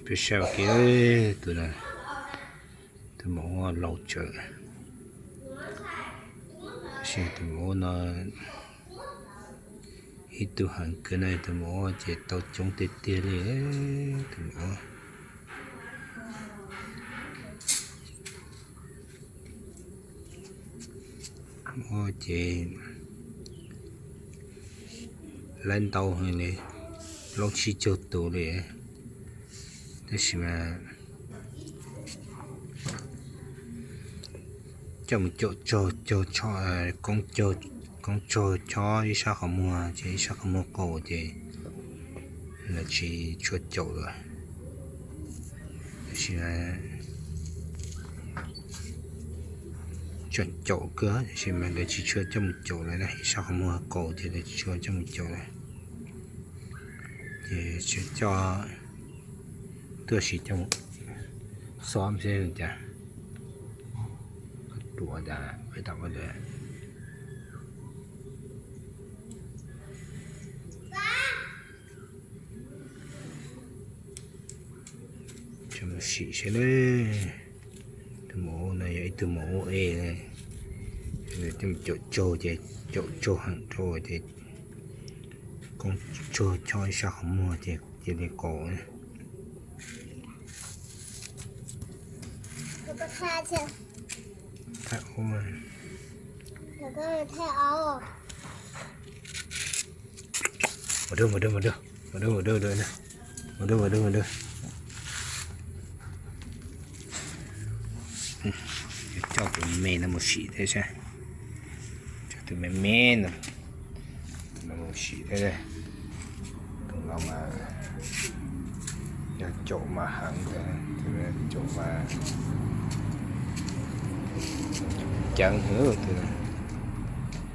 Peb saib ua ke, tus no, tus maum ub laus tsawv, tab sis tus maum ub no ib tug heev kawg no, tus maum ub ces tau coob tiag tiag li, tus maum ub. Ub ces lawv ntau heev li, plaub tsib caug tus li, tab sis mas coj mus caum tsaug, caug, koob tsaug chob ib sab qhov muag ces ib sab qhov muag qaus ces lawv tsis tshua caum lawm. Tab sis tseem caum kawg, tab sis mas lawv tsis tshua coj mus caum lawm na, ib sab qhov muag qaus ces lawv tsis tshua coj mus caum lawm. Ces tseem coj, tuaj sim coj mus xob xwb cas, ruam tas peb tom ua lawm. Sim seb, tus maum ub no yog ib tug maum ub es, caum tsaug ces caum tsaug heev rau ces koob tsaug chob ib sab qhov muag ces cia li qaus. Mus dawb, mus dawb, mus dawb, mus dawb, mus dawb, mus dawb, mus dawb, mus dawb. Coj tus me no mus sim thiab saib, coj tus me me no mus sim thiab. Tus no mas yog caum mas heev, caum mas ceev,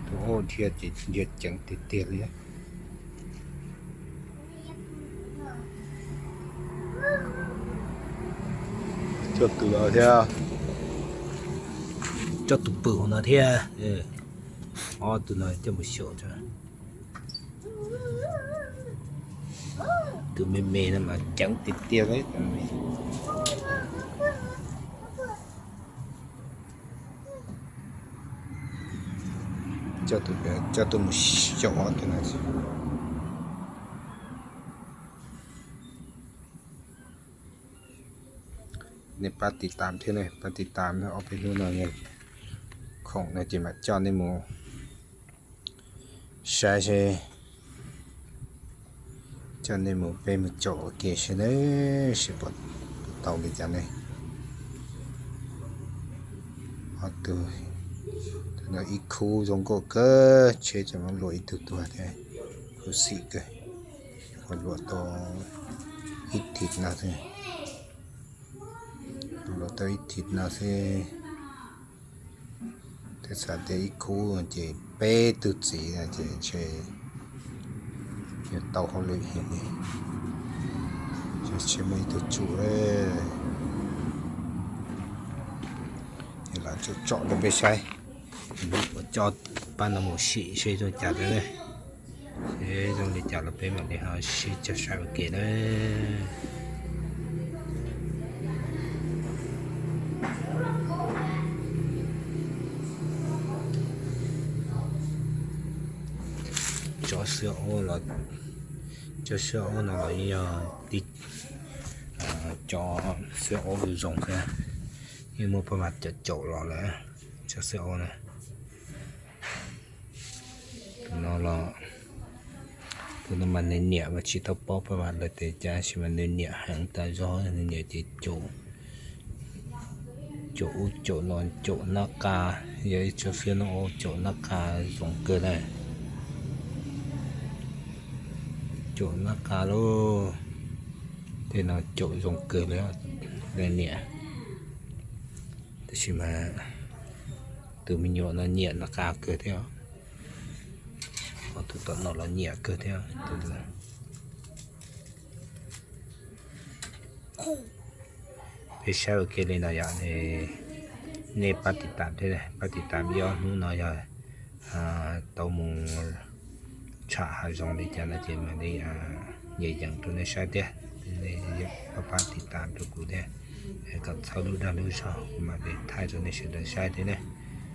tus ub dhia ces dhia ceev tiag tiag li. Coj tus no thiab, coj tus pwm no thiab, ob tug no coj mus xyaum. Tus me me no mas ceev tiag tiag li. Coj tus mus xyaum ob tug no. Nej pab tiv tam thiab ne, pab tiv tam ob peb hnub no, khoom no ces mam coj nej mus saib seb, coj nej mus peb mus caum ua ke seb, seb puas tau li cas ne. Ob tug, tus no ib khub zoo nkauj kawg, tsheb cov no luam ib tug tuag thiab, khuv xim kawg, luam tau ib thim no xwb, luam tau ib thim no xwb. Twb xav tias ib khub ces peb tug txiv no ces ntshe yuav tau hauj lwm heev li, ntshe muaj ib tug tsum lawm. Ces los tsom tsom rau peb saib, coj pab no mus sim seb zoo cas rau, seb zoo li cas los peb mam li ho sib cog saib ua ke na. Tsob xwb, tsob xwb ub no los yeej yog tib, tsob xwb ub zoo xwb, yeej muaj pab mas caum caum los lawm, tsob xwb ub na. Tus no los, tus no mas nws niam mas tsis tau paub pab mas lawv tes cas, tab sis mas nws niam heev tas zog, nws niam ces caum, caum ub caum no, caum nab qa, yog ib tsob xwb no ub caum nab qa zoo kawg na. Caum nab qa lauj, tej no caum zoo kawg li, nws niam. Tab sis mas tus me nyuam no nyiam nab qa kawg thiab, ho tus tom no los nyiam kawg thiab. Peb saib ua ke li no yom, nej pab tiv tam thiab, pab tiv tam ib ob hnub no yog tau mus tsham hav zoov li cas no ces mam li yees yees rau nej saib thiab. pab pab tiv tam rau kuv thiab, kom txhawb lub dag lub zog kuv mam li thaij rau nej sawv daws saib thiab ne.